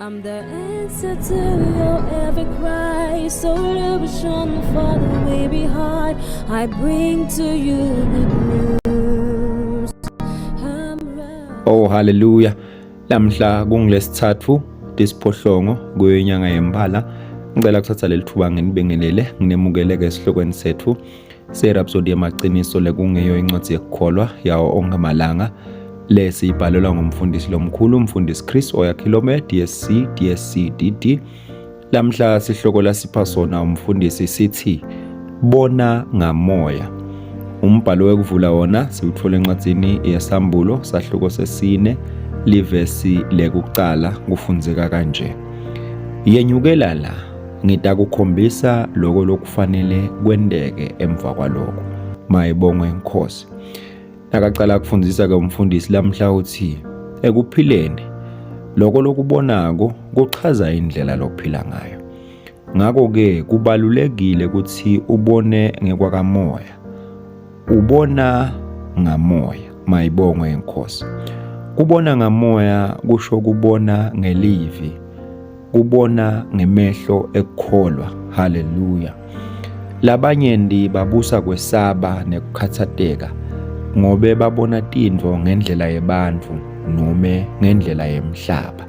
I'm the answer to your every cry, solution for the weary heart. I bring to you good news. I'm right. Oh hallelujah. Lamhla kungilesithathu tisiphohlongo kuyo inyanga yeMphala. Ngicela kuthatha leli thuba nginibingelele nginemukeleke esihlokweni sethu seRhapsody yamaqiniso lekungeyo incwadi yekukholwa yawo onke amalanga lesiyibhalelwa ngumfundisi lomkhulu umfundisi Chris Oyakhilome DSC DSC DD. Lamhla sihloko lasipha sona umfundisi sithi bona ngamoya. Umbhalo wekuvula wona siwuthola encwadini yeSambulo sahluko sesine livesi lekucala kufundzeka kanje: Yenyukela la ngitakukhombisa loko lokufanele kwenteke emva kwaloko. Mayibongwe inkosi. Nakacala kufundisa ke umfundisi lamhla uthi ekuphileni loko lokubonako kuchaza indlela lophila ngayo. Ngakho-ke kubalulekile ukuthi ubone ngekwakamoya. Ubona ngamoya, mayibongwe inkosi. Kubona ngamoya kusho kubona ngelivi, kubona ngemehlo ekukholwa. Haleluya. Labanyenti babusa kwesaba nekukhatsateka ngobe babona tintfo ngendlela yebantfu nome ngendlela yemhlaba.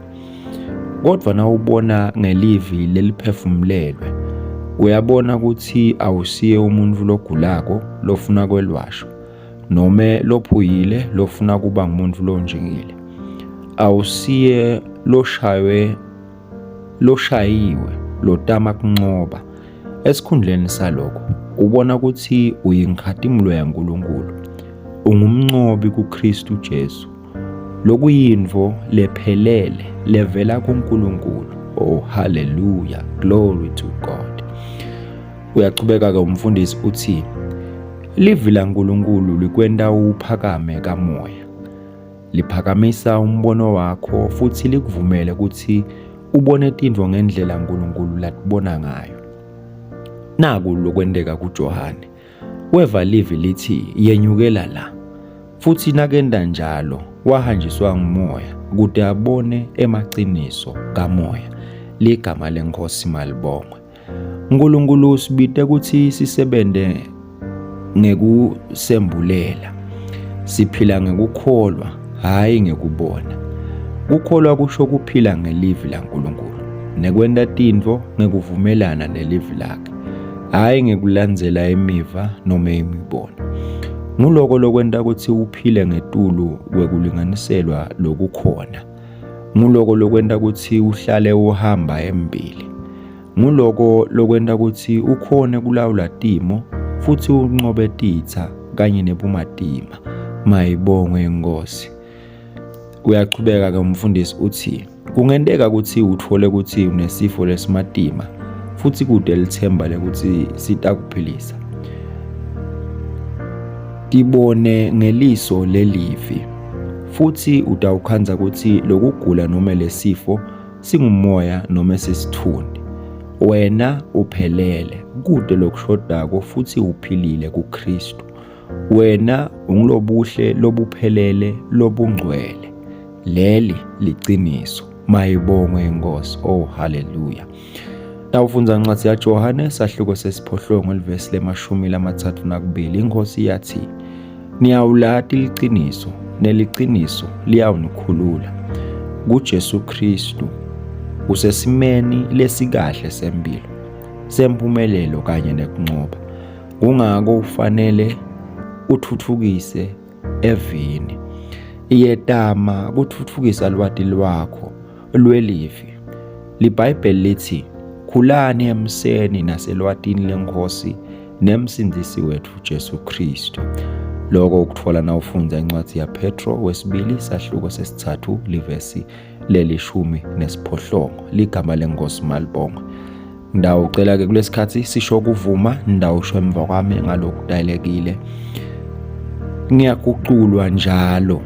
Kodvwa nawubona ngelivi leliphefumulelwe, uyabona kutsi awusiye umuntfu logulako lofuna kwelwashwa nome lophuyile lofuna kuba ngumuntfu lonjingile. Awusiye loshaywe loshayiwe lotama kuncoba. Esikhundleni saloko, ubona kutsi uyinkhatimulo yaNkulunkulu. Ungumncobi kuKhristu Jesu. Lokuyintfo lephelele levela kuNkulunkulu. Oh hallelujah, glory to God. Uyachubeka ke umfundisi uthi livi laNkulunkulu likwenta uphakame kamoya. Liphakamisa umbono wakho futhi likuvumele ukuthi ubone tintfo ngendlela uNkulunkulu latibona ngayo. Naku lokwenteka kuJohane. Weva livi lithi yenyukela la. Futhi nakenta njalo wahanjiswa ngumoya kute abone emaciniso kamoya. Ligama lenkosi malibongwe. Nkulunkulu usibite ukuthi sisebente ngekusembulela. Siphila ngekukholwa, hhayi ngekubona. Kukholwa kusho kuphila ngelivi laNkulunkulu nekwenta tintfo ngekuvumelana nelivi lakhe, hhayi ngekulandzela imiva noma imibono. Nguloko lokwenta kutsi uphile ngetulu kwekulinganiselwa lokukhona. Nguloko lokwenta kutsi uhlale uhamba embili. Nguloko lokwenta kutsi ukhone kulawula timo futsi uncobe titsa kanye nebumatima. Mayibongwe iNkosi. Uyachubeka ke umfundisi uthi kungenteka kutsi utfole kutsi unesifo lesimatima futsi kude lithemba lekutsi sitakuphilisa. Tibone ngeliso lelivi futsi utawukhandza kutsi lokugula noma lesifo singumoya noma sisithundi. Wena uphelele, kute lokushodako futsi uphilile kuKristu. Wena ungulobuhle lobuphelele lobungcwele. Leli liciniso. Mayibongwe inkosi. Oh haleluya. Nawufundza incwadi yaJohane sahluko sesiphohlongo livesi lemashumi lamathathu nakubili inkosi yathi niyawulati liciniso neliciniso liyawunikhulula kuJesu Kristu usesimeni lesikahle sempilo sempumelelo kanye nekuncoba. Kungako ufanele utfutfukise evini. Yetama kutfutfukisa lwati lwakho lwelivi. LiBhayibheli lithi khulani emseni naselwatini leNkhosi nemsindisi wetfu Jesu Kristu. Loko ukutfola nawufundza incwadzi yaPetro wesibili sahluko sesitsatfu livesi lelishumi nesiphohlongo. Ligama leNkhosi malibongwe. Ndawucela ke kulesikhathi sisho kuvuma ndawusho emva kwami ngalokudayelekile. Ngiyaguculwa njalo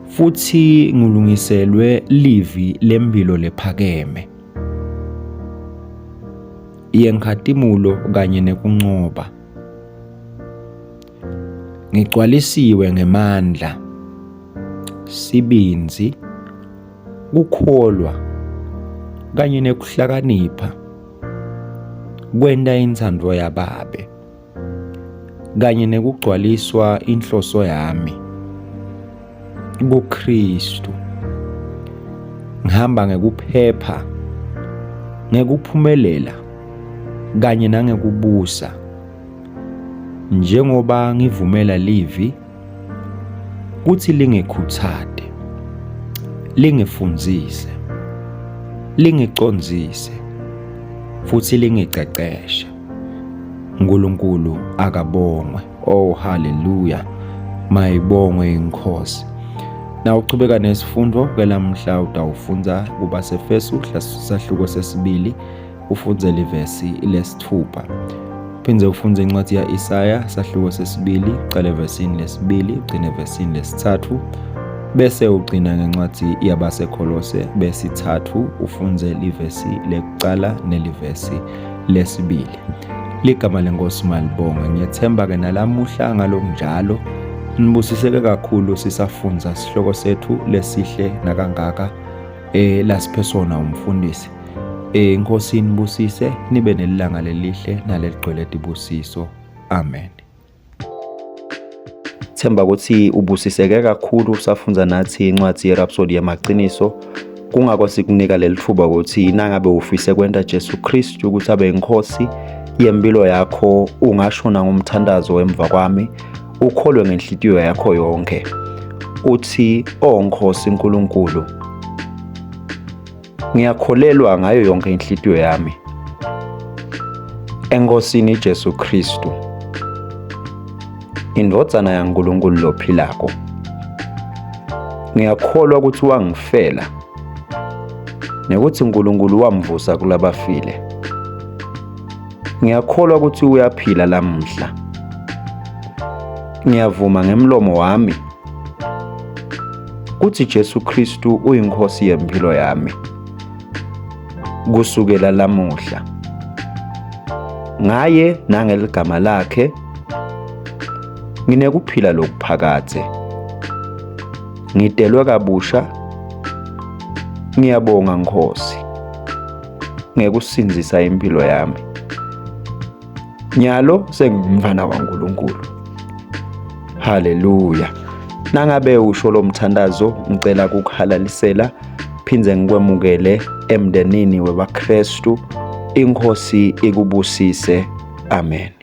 futhi ngilungiselwe livi lempilo lephakeme yenkhatimulo kanye nekuncoba. Ngigcwalisiwe ngemandla. sibindzi, kukholwa kanye nekuhlakanipha kwenta intsandvo yaBabe kanye nekugcwaliswa inhloso yami kuKristu. Ngihamba ngekuphepha, ngekuphumelela kanye nangekubusa njengoba ngivumela livi kuthi lingikhuthate, lingifundzise, lingicondzise futhi lingiceceshe. uNkulunkulu akabongwe. Oh haleluya. Mayibongwe inkosi. Na uchubeka nesifundo ke lamhla utawufundza kubaseFesu sahluko sesibili ufundze livesi lesithupha. Phindze ufundze incwadi ya-Isaya sahluko sesibili ucale evesini lesibili ugcine evesini lesithathu bese ugcina ngencwadi yabaseKholose besithathu ufundze livesi lekucala nelivesi lesibili. Ligama lenkosi malibongwe. Ngiyethemba ke nalamuhla ngalokunjalo nibusiseke kakhulu sisafundza sihloko sethu lesihle nakangaka eh lasiphe sona umfundisi. Eh inkosi inibusise nibe nelilanga lelihle naleligcwele tibusiso. Amen. Themba ukuthi ubusiseke kakhulu usafundza nathi incwadi yeRhapsody yamaqiniso. Kungako sikunika leli thuba ukuthi nangabe ufise kwenta Jesu Kristu ukuthi abe inkosi yempilo yakho ungasho nangomthandazo emva kwami ukholwe ngenhlitiyo yakho yonke uthi o Nkosi uNkulunkulu Ngiyakholelwa ngayo yonke inhlitiyo yami eNkosini Jesu Kristu, indvodzana yaNkulunkulu lophilako. Ngiyakholwa ukuthi wangifela nekuthi uNkulunkulu wamvusa kulabafile. Ngiyakholwa ukuthi uyaphila lamuhla. Ngiyavuma ngemlomo wami kuthi Jesu Kristu uyinkosi yempilo yami kusukela lamuhla. Ngaye nangeligama lakhe nginekuphila lokuphakadze. Ngidelwe kabusha. Ngiyabonga Nkosi ngekusindzisa impilo yami. Nyalo sengumfana waNkulunkulu. Haleluya. Nangabe usho lo mthandazo ngicela kukuhalalisela phindze ngikwemukele emndenini webaKristu. Inkosi ikubusise. Amen.